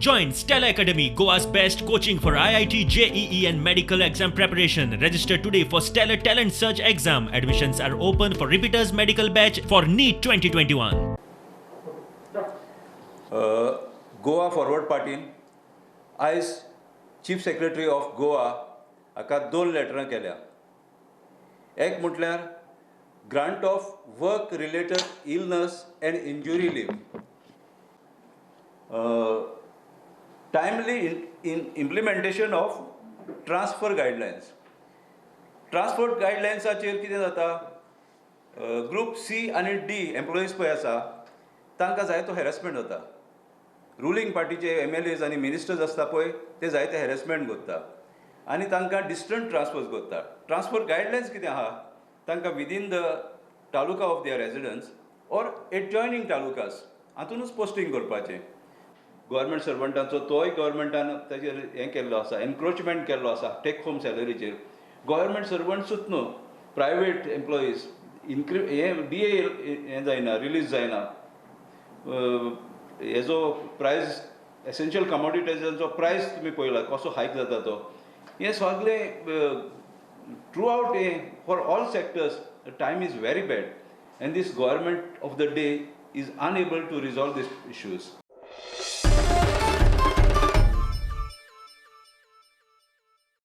Join Stellar Academy, Goa's best coaching for IIT, JEE and medical exam preparation. Register today for Stellar Talent Search exam. Admissions are open for repeaters medical batch for NEET 2021. Goa forward पार्टीन आयज chief secretary of Goa हाका दोन लेटरां केल्या. एक म्हटल्यार grant of work related illness and injury leave, timely in implementation of transfer guidelines. Transfer गायडलायन्साचेर कितें जाता, group C आनी D employees पळय आसा तांकां जायतो हॅरेसमेंट जाता. रुलींग पार्टीचे एमएलएज आनी मिनिस्टर्स आसता पळय ते जायते हॅरेसमेंट करता आनी तांकां डिस्टंट ट्रान्सफर्स करता. ट्रान्सफर गायडलायन्स कितें आहा, तांकां within the taluka of their residence or adjoining talukas हातूनच पोस्टींग करपाचें. गव्हर्मेंट सर्वंटांचो तोय गव्हर्मेंटान ताजेर हें केल्लो आसा, एनक्रोचमेंट केल्लो आसा टेक होम सॅलरीचेर. गव्हर्मेंट सर्वंट्सूच न्हू, प्रायवेट एम्प्लॉईज इन्क्री हें डी ए हें जायना, रिलीज जायना. हेजो प्रायस, एसेन्शियल कमोडिटीजांचो प्रायस तुमी पळयला कसो हायक जाता तो. हें सगळें थ्रू आवट हें for all sectors the time is very bad and this government of the day is unable to resolve these issues.